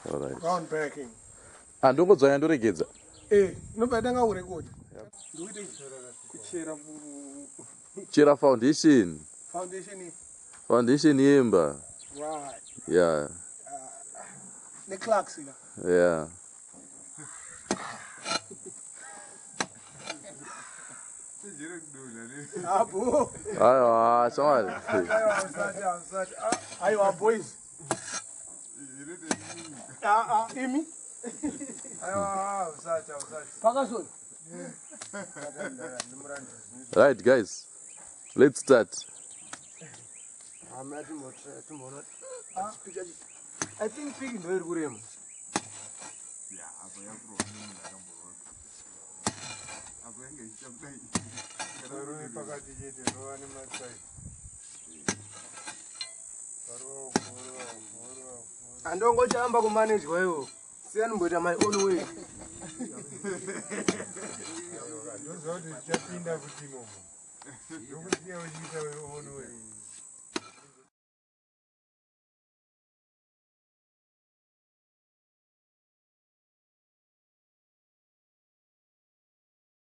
Alright. Round backing. Andongodzvanya ndoregedza. Eh, inobva yatanga kurekoda. Ndikuite kuchera Chera foundation. Foundation iyi. Foundation yemba. Right. Yeah. Neclarks ka. Yeah. Abo. Aiwa, shamwari. Aiwa boys. Ah ah, imi. Pakazoni. Right guys. Let's start. I think pig ndo iri kurema. Andongochamba kumanejwa iwo. Siyani mboita my own way. Ndoziva kuti tichapinda futi imomo. Ndokusiya uchiita own way.